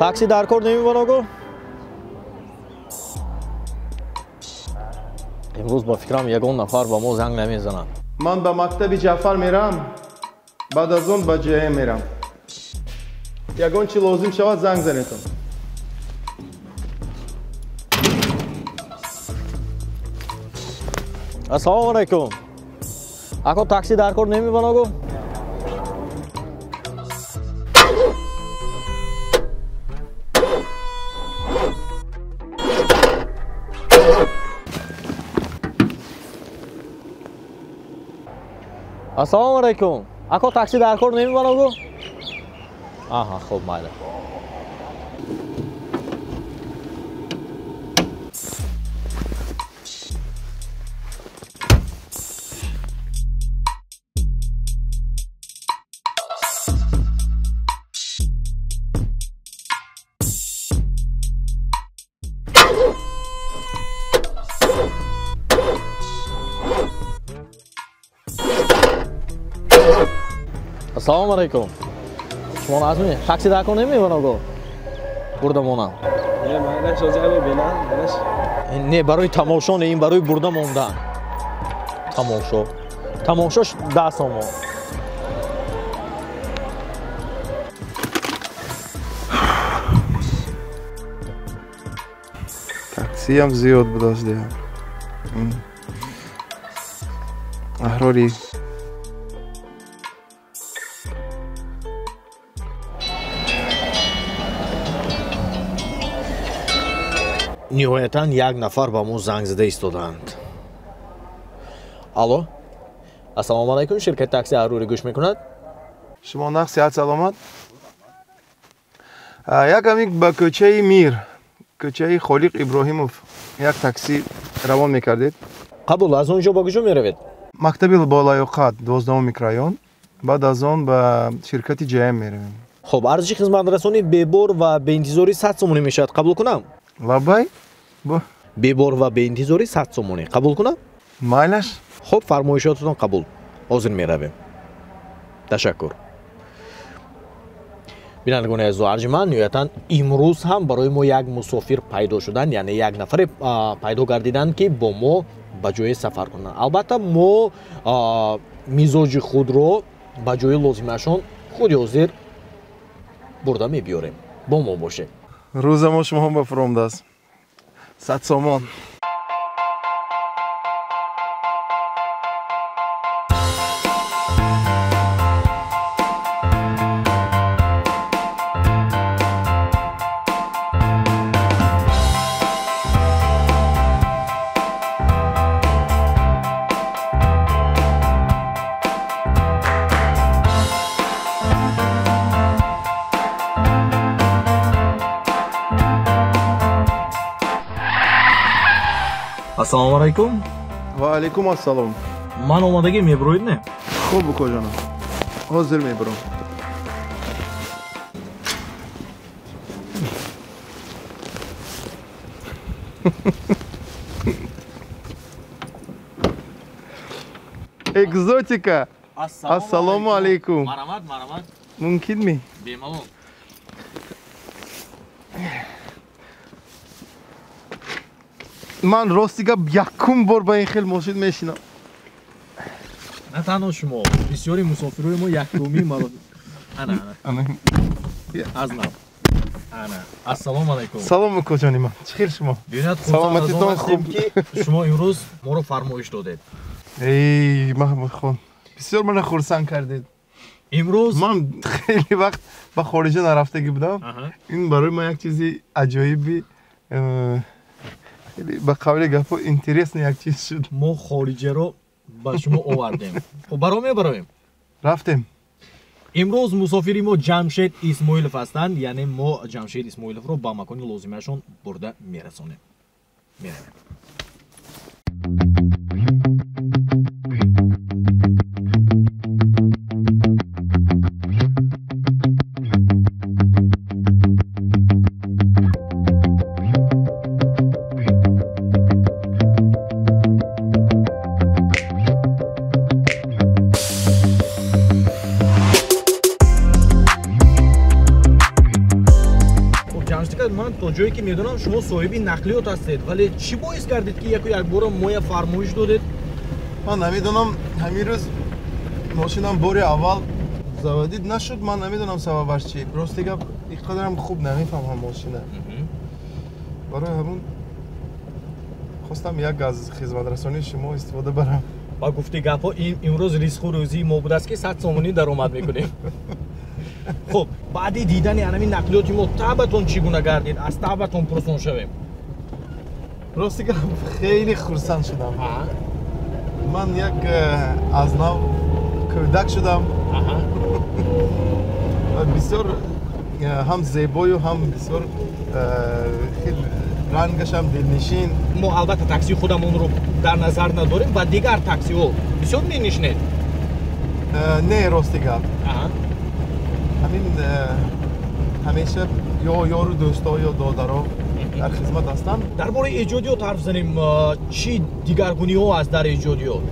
Такси дар кор намебанаго? Имрӯз ба фикрам ягон нафар ба мо занг намезанад. Ман ба мактаби Ҷаъфар мерам, баъд аз он ба ҷае мерам. Ягон чи лозим шавад занг занетон. Ассалому алайкум. Ако такси дар кор намебанаго? Ассалому алайкум. Ако такси дар кор намебанаго? Аҳа, хуб, майли. Ассалому алайкум. Шумо назми? Такси дар кор намебанаго? Бурда монам. Не, барои тамошо не, ин барои бурда мондан. Тамошо. Тамошош 10 сомон. Таксиам зиёд будааст дига. Аҳрори. Ниҳоятан як нафар ба мо занг зада истодаанд. Алло, ассалому алайкум, ширкати такси Аҳрорӣ гӯш мекунад? Шумо нақ сиҳат саломат? Як ҳамин ба кӯчаи Мир, кӯчаи Холиқ Иброҳимов як такси равон мекардед? Қабул, аз он ҷо ба куҷо меравед? Мактаби болаёқат, 12 микрорайон, баъд аз он ба ширкати ҶМ меравем. Хуб, арзиши хизматрасонӣ бебор ва беинтизорӣ 100 сомонӣ мешавад, қабул кунам? Лабай? Бебор ва беинтизорӣ 100 сомонӣ, қабул кунам? Майлаш. Хуб, фармоишотатон қабул. Ҳозир меравем. Ташаккур. Бинандагони азизу арҷманд, ниҳоятан имрӯз ҳам барои мо як мусофир пайдо шуданд, яъне як нафаре пайдо гардиданд, ки бо мо ба ҷое сафар кунанд. Албатта мо мизоҷи худро ба ҷои лозимашон худи ҳозир бурда мебиёрем. Бо мо бошед. Рӯза мо шумо ба фуромдааст. 100 сомон. Ассалому алайкум. Ва алайкум ассалом. Ман омадагӣ мебуроед не? Хуб, укоҷонам, ҳозир мебурам. Экзотика. Ассалому алайкум. Марамат, марамат. Мумкинми? Бемалол. Ман рости гап якум бор ба ин хел мошин мешинам. На танҳо шумо, бисёри мусофирои мо якумӣ маро. Ана, ана. Аз нав. Ана. Ассалому алайкум. Салом укоҷони ман. Чӣ хел шумо? Саломатитон хуб ки шумо имрӯз моро фармоиш додед. Эй, Маҳмудхон, бисёр маро хурсанд кардед. Имрӯз ман хеле вақт ба хориҷа нарафтагӣ будам. Ин барои ман як чизи аҷоиби, ба қавли гапҳо интересный як чиз шуд. Мо хориҷаро ба шумо овардем. Хуб, баро мебароем? Рафтем. Имрӯз мусофири мо Ҷамшед Исмоилов ҳастанд, яъне мо Ҷамшед Исмоиловро ба макони лозимашон бурда мерасонем. Меравем. ҷое ки медонам, шумо соҳиби нақлиёт ҳастед, вале чӣ боис гардид, ки яку якбора моя фармоиш додед? Ман намедонам, ҳамин рӯз мошинам бори аввал заводить нашуд. Ман намедонам сабабаш чи. Рости гап, ин қадарам хуб намефаҳмам мошина. Барои ҳамун хостам як аз хизматрасонии шумо истифода барам. Ба гуфти гапҳо, имрӯз ризқу рӯзии мо будааст, ки 100 сомонӣ даромад мекунем. Хуб, баъди дидани анами нақлиёти мо табатон чӣ гуна гардид? Аз табатон пурсон шавем. Рости гап, хеле хурсанд шудам. Ман як аз нав кӯдак шудам. Бисёр ҳам зебою, ҳам бисёр хел рангашам дилнишин. Мо албатта таксии худамонро дар назар надорем. Ва дигар таксиҳо бисёр менишинед? Не, рости гап, ҳамин ҳамеша ё ёру дӯсто, ё додаро дар хизмат ҳастанд. Дар бораи эҷодиёт ҳарф занем. Чӣ дигаргуниҳо аст дар эҷодиёт?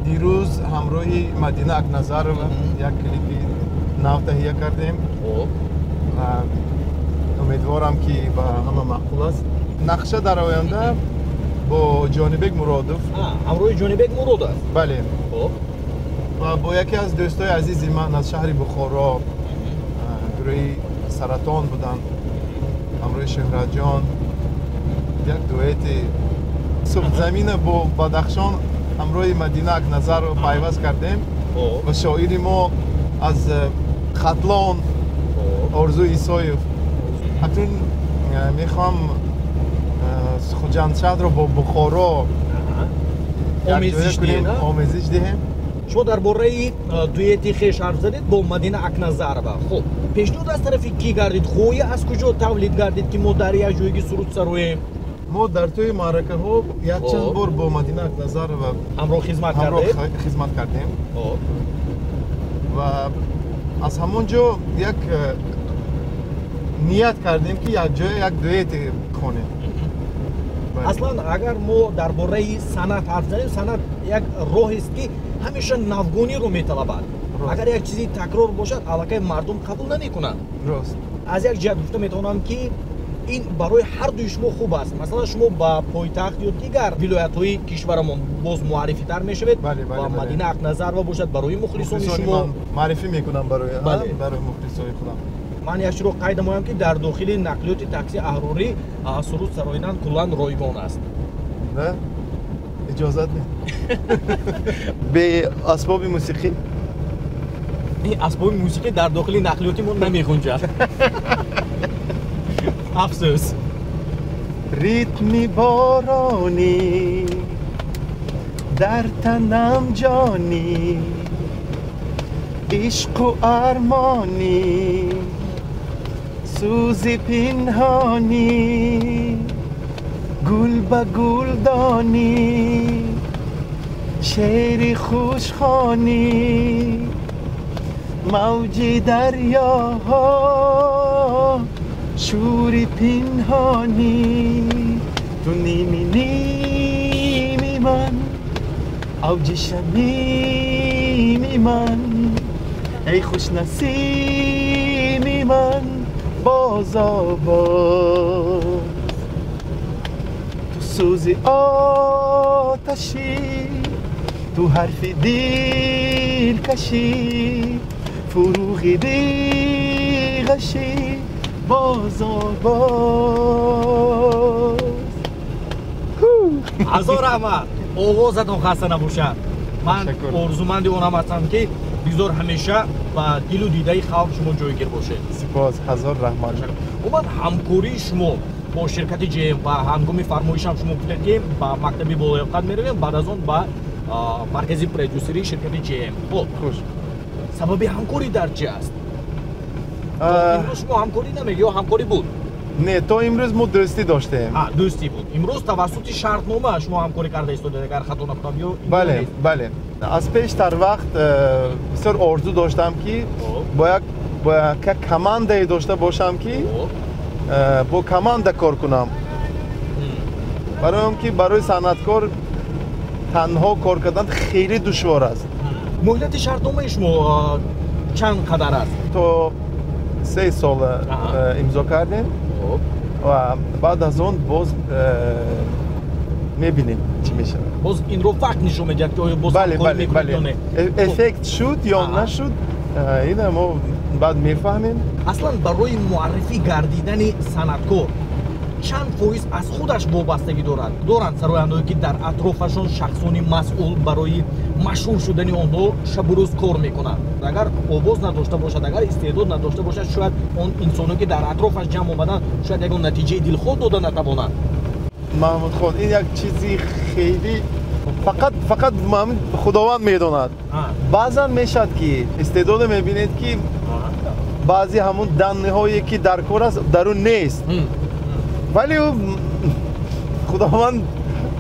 Дирӯз ҳамроҳи Мадина Акназарова як клипи нав таҳия кардем. Умедворам, ки ба ҳама маъқул аст. Нақша дар оянда бо Ҷонибек Муродов. Ҳамроҳи Ҷонибек Муродов? Бале, ва бо яке аз дӯстои азизи ман аз шаҳри Бухоро, гурӯҳи Саратон буданд, ҳамроҳи Шӯҳратҷон як дуэти Суғдзамина бо Бадахшон ҳамроҳи Мадина Акназарова пайваст кардем ва шоири мо аз Хатлон Орзу Исоев. Акнун мехоҳам Хуҷандшаҳрро бо Бухоро омезиш диҳем. Шумо дар бораи дуэти хеш ҳарф задед бо Мадина Акназарова. Хуб, пешниҳод аз тарафи кӣ гардид? Ғоя аз куҷо тавлид гардид, ки мо дар як ҷойги суруд сароем? Мо дар тӯи маъракаҳо якчанд бор бо Мадина Акназарова ҳамроҳ хизмат кардем. Хизмат кардем ва аз ҳамон ҷо як ният кардем, ки якҷоя як дуэте хонем. Аслан, агар мо дар бораи санъат ҳарф занем, санъат як роҳест, ки ҳамеша навгониро металабад. Агар як чизи такрор бошад, аллакай мардум қабул намекунанд. Аз як ҷиҳат гуфта метавонам, ки ин барои ҳар дуи шумо хуб аст. Масалан, шумо ба пойтахт ё дигар вилоятҳои кишварамон боз муаррифитар мешавед ва Мадина Ақназарова бошад, барои мухлисони шумо. Муаррифӣ мекунам барои мухлисои худам. Ман як чиро қайд намоям, ки дар дохили нақлиёти такси аҳрорӣ суруд сароидан куллан ройгон аст. Иҷозат не, бе асбоби мусиқӣ? Ин асбоби мусиқӣ дар дохили нақлиёти мо намехунҷад, афсӯс. Ритми боронӣ дар танам ҷонӣ, ишқу армонӣ, сӯзи пинҳонӣ, гул ба гулдонӣ, шеъри хушхонӣ, мавҷи дарёҳо, шӯри пинҳонӣ. Ту ними ними ман, авҷи шамими ман, эй хушнасими ман, бозо боз. Ту сӯзи оташӣ, ту ҳарфи дилкашӣ, фуруғи биғашӣ, бозо боз. Ҳазор раҳмат, овозатон хаста набошад. Ман орзуманди онам ҳастам, ки бигзор ҳамеша ба дилу дидаи халқ шумо ҷойгир бошед. Сипос, ҳазор раҳмат. Умуман, ҳамкории шумо бо ширкати ҶМ ва ҳангоми фармоишам шумо гуфтед, ки ба мактаби болоёқат меравем, баъд аз он ба маркази продюсерии ширкати ҶМ. Хуб, сабаби ҳамкорӣ дар чи аст? Имрӯз шумо ҳамкорӣ намег ё ҳамкорӣ буд? Не, то имрӯз мо дӯстӣ доштем. Дӯстӣ буд. Имрӯз тавассути шартнома шумо ҳамкорӣ карда истодаед, агар хато накунам, ё? Бале, бале. Аз пештар вақт бисёр орзу доштам, ки бо як командае дошта бошам, ки бо команда кор кунам, барои он ки барои санъаткор танҳо кор кардан хеле душвор аст. Муҳлати шартномаи шумо чанд қадар аст? То 3 сол имзо кардем. Ва баъд аз он боз мебинем чӣ мешавад. Боз инро вақт нишон медиҳад, ки оё боз ҳамкорӣ мекунед ё не. Эффект шуд ё нашуд, ина мо баъд мефаҳмем. Аслан барои муаррифӣ гардидани санъаткор чанд фоиз аз худаш вобастагӣ дорад? Доранд сарояндаое, ки дар атрофашон шахсони масъул барои машҳур шудани онҳо шабу рӯз кор мекунанд. Агар овоз надошта бошад, агар истеъдод надошта бошад, шояд он инсоне, ки дар атрофаш ҷамъ омаданд, шояд ягон натиҷаи дилхоҳ дода натавонанд. Маҳмудхон, ин як чизи хеле фақат Худованд медонад. Баъзан мешавад, ки истеъдоде мебинед, ки баъзе ҳамун данныҳое, ки дар кор аст, дар ӯ нест, вале ӯ Худованд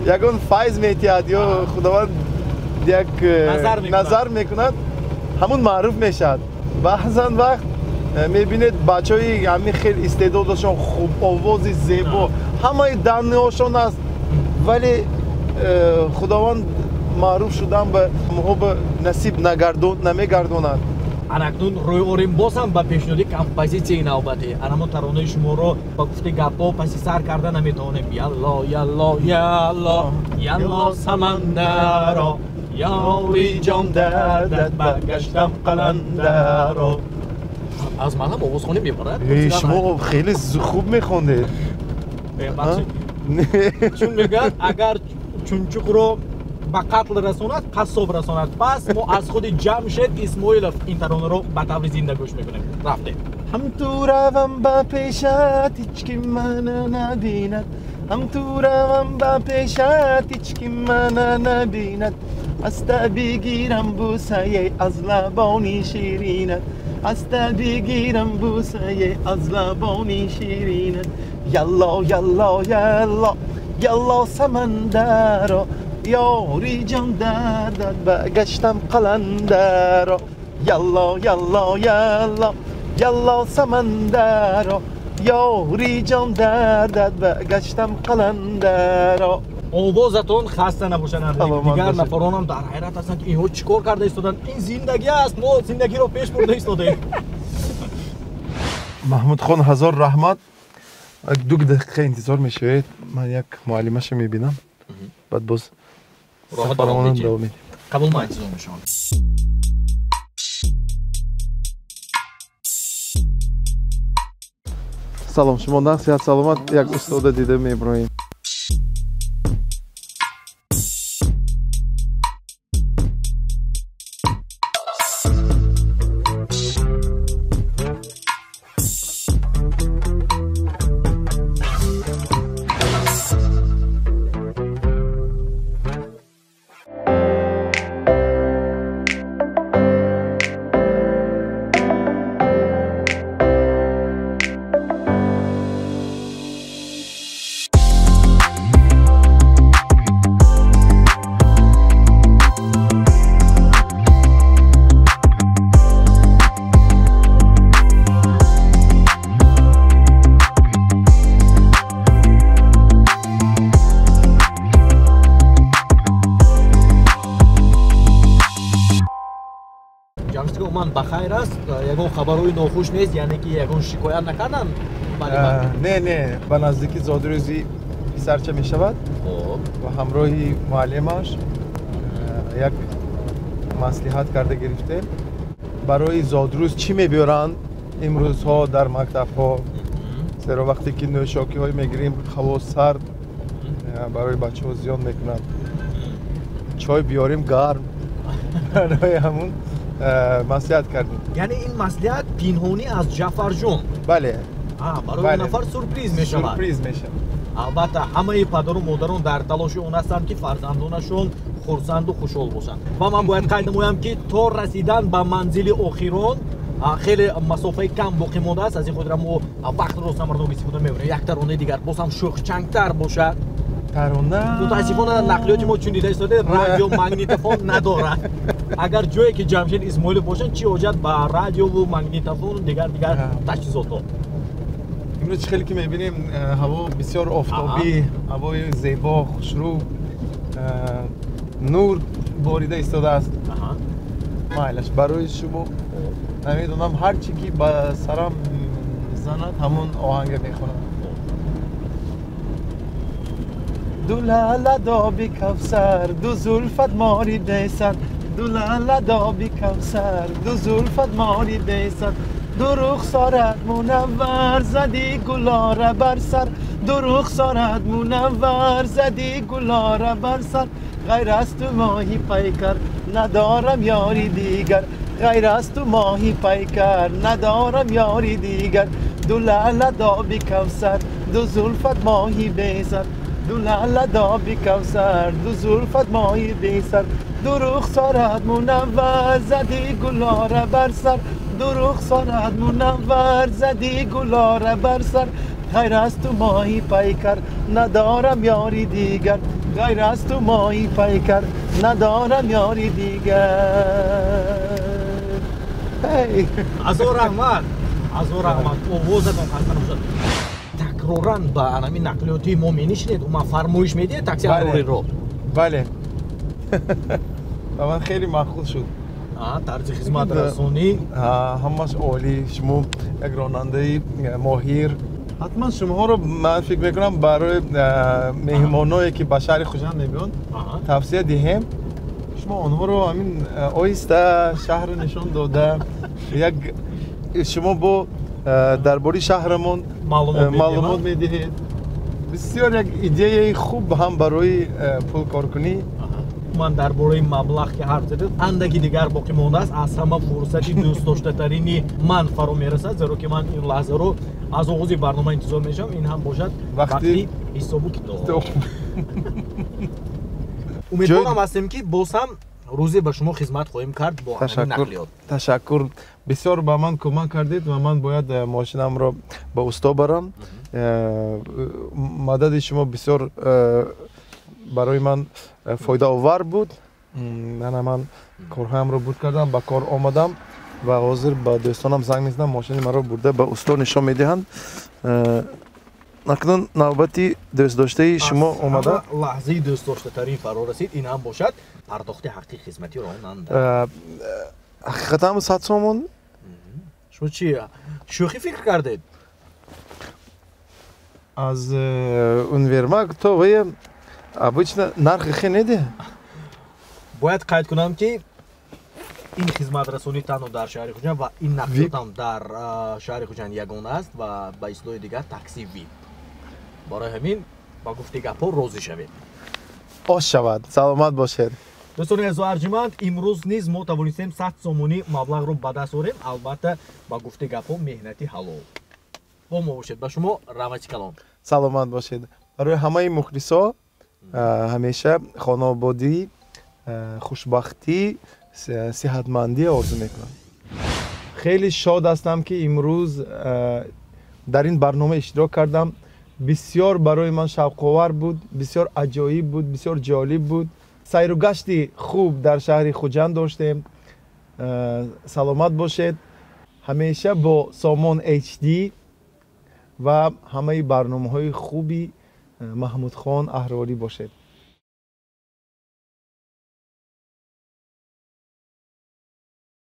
ягон файз метиҳад ё Худованд як назар мекунад, ҳамун маъруф мешавад. Баъзан вақт мебинед бачаҳои ҳамин хел истеъдодашон хуб, овози зебо, ҳамаи данныҳошон аст, вале Худованд маъруф шудан ба онҳо насиб намегардонад. Анакнун рӯй орем боз ҳам ба пешниҳоди композитсияи навбатӣ. Анамо таронаи шуморо ба гуфти гапҳо паси сар карда наметавонем. Ялло, ялло, ялло, ялло самандаро, ёри ҷон дардат баргаштам қаландаро. Аз ман ҳам овозхонӣ мебарад? Шумо хеле хуб мехондед. Чун мегӯяд, агар чунчуқро ба қатл расонад, қассоб расонад. Пас мо аз худи Ҷамшед Исмоилов ин таронаро ба таври зинда гӯш мекунем. Рафтем. Ҳам ту равам ба пешат, ҳеҷ ки мана набинад. Ҳам ту равам ба пешат, ҳеҷ ки мана набинад. Аста бигирам бусае аз лабони ширинат. Аста бигирам бусае аз лабони ширинат. Ялло, ялло, ялло, ялло самандаро, ёри ҷон дардат баргаштам қаландаро. Ялло, ялло, ялло, ялло самандаро, ёри ҷон дардат баргаштам қаландаро. Овозатон хаста набошанд. Дигар нафаронам дар ҳайрат ҳастанд, ки инҳо чӣ кор карда истоданд. Ин зиндагӣ аст, мо зиндагиро пеш бурда истодаем. Маҳмудхон, ҳазор раҳмат. 2 дақиқа интизор мешавед, ман як муаллимаша мебинам, баъд боз сафаромонам давом медиҳем. Қабул, ман интизор мешавам. Салом, шумо нағз, сиҳат, саломат. Як устода дида меброем. Ба хайр аст, ягон хабарҳои нохуш нест, яъне ки ягон шикоят накарданд? Не, не, ба наздики зодрӯзи писарча мешавад ва ҳамроҳи муаллимаш як маслиҳат карда гирифтем. Барои зодрӯз чӣ мебиёранд имрӯзҳо дар мактабҳо? Зеро вақте ки нӯшокиҳое мегирем, ҳаво сард, барои бачаҳо зиён мекунад. Чой биёрем гарм. Барои ҳамун маслиҳат кардем. Яъне ин маслиҳат пинҳонӣ аз Ҷаъфарҷон? Бале. Барои нафар сюрприз мешавад. Сюрприз мешавад. Албатта, ҳамаи падару модарон дар талоши он ҳастанд, ки фарзандонашон хурсанду хушҳол бошанд. Ва ман бояд қайд намоям, ки то расидан ба манзили охирон хеле масофаи кам боқӣ мондааст. Аз ин хотира мо вақтро самарнок истифода мебарем. Як таронаи дигар боз ҳам шӯхчангтар бошад. Тарона? Мутаассифона нақлиёти мо, чун дида истодаед, радио магнитофон надорад. Агар ҷое ки Ҷамшед Исмоилов бошанд, чӣ ҳоҷат ба радиову магнитофону дигар таҷҳизотҳо? Имрӯз чӣ хеле ки мебинем, ҳаво бисёр офтобӣ, ҳавои зебо, хушрӯ, нур борида истодааст. Майлаш, барои шумо намедонам, ҳар чӣ ки ба сарам занад, ҳамон оҳанга мехонам. Ду лаълат оби кавсар, ду зулфат мори бесар, ду лаълат оби кавсар, ду зулфат мори бесар, ду рухсорат мунаввар, зади гулора бар сар, ду рухсорат мунаввар, зади гулора бар сар, ғайр аз ту моҳи пайкар надорам ёри дигар, ғайр аз ту моҳи пайкар надорам ёри дигар, ду лаълат оби кавсар, ду зулфат моҳи бесар, ду лаълат оби кавсар, ду зулфат моҳи бесар, ду рухсорат мунаввар, зади гулора бар сар, ду рухсорат мунаввар, зади гулора бар сар, ғайр аз ту моҳи пайкар надорам ёри дигар, ғайр аз ту моҳи пайкар надорам ёри дигар. Азор раҳмат, азор раҳмат, овозатон хаста нашуд. Такроран ба анами нақлиётии мо менишинед, ман фармоиш медиҳед такси ҳарориро? Бале, ба ман хеле маъқул шуд. Тарзи хизматрасонӣ ҳамаш олӣ. Шумо як ронандаи моҳир. Ҳатман шумоҳоро ман фикр мекунам барои меҳмоное ки ба шаҳри Хуҷанд мебиёнд тавсия диҳем. Шумо онҳоро ҳамин оҳиста шаҳрро нишон дода, як шумо бо дар бораи шаҳрамон маълумот медиҳед. Бисёр як идеяи хуб ҳам барои пулкоркунӣ. Ман дар бораи маблағ ки ҳарф задед, андаки дигар боқӣ мондааст. Аз ҳама фурсати дӯстдоштатарини ман фаро мерасад, зеро ки ман ин лаҳзаро аз оғози барнома интизор мешавам. Ин ҳам бошад вақти ҳисобу китоб. Умедворам ҳастем, ки боз ҳам рӯзе ба шумо хизмат хоҳем кард бо ҳамин нақлиёт. Ташаккур, бисёр ба ман кӯмак кардед ва ман бояд мошинамро ба усто барам. Мадади шумо бисёр барои ман фоидаовар буд. Мана ман корҳоямро буд кардам, ба кор омадам ва ҳозир ба дӯстонам занг мезанам, мошини маро бурда ба усто нишон медиҳанд. Акнун навбати дӯстдоштаи шумо омада. Лаҳзаи дӯстдоштатарин фаро расид. Ин ҳам бошад пардохти ҳаққи хизмати ронанда. Ҳақиқатан 100 сомон? Шумо чи шӯхӣ фикр кардед? Аз универмаг то вая обычно нархи хе неде. Бояд қайд кунам, ки ин хизматрасонӣ танҳо дар шаҳри Хуҷанд ва ин нақлиёт ҳам дар шаҳри Хуҷанд ягона аст ва ба истилоҳи дигар такси вип. Барои ҳамин ба гуфти гапҳо розӣ шавед. Ош шавад, саломат бошед. Дӯстони азизу арҷуманд, имрӯз низ мо тавонистем 100 сомонӣ маблағро ба даст орем. Албатта, ба гуфти гапҳо меҳнати ҳалол. Бо мо бошед. Ба шумо раҳмати калон. Саломат бошед. Барои ҳамаи мухлисо ҳамеша хонаободӣ, хушбахтӣ, сиҳатмандӣ орзу мекунам. Хеле шод ҳастам, ки имрӯз дар ин барнома иштирок кардам. Бисёр барои ман шавқовар буд, бисёр аҷоиб буд, бисёр ҷолиб буд. Сайру гашти хуб дар шаҳри Хуҷанд доштем. Саломат бошед. Ҳамеша бо Сомон HD ва ҳамаи барномаҳои хуби Маҳмудхон Аҳрорӣ бошед.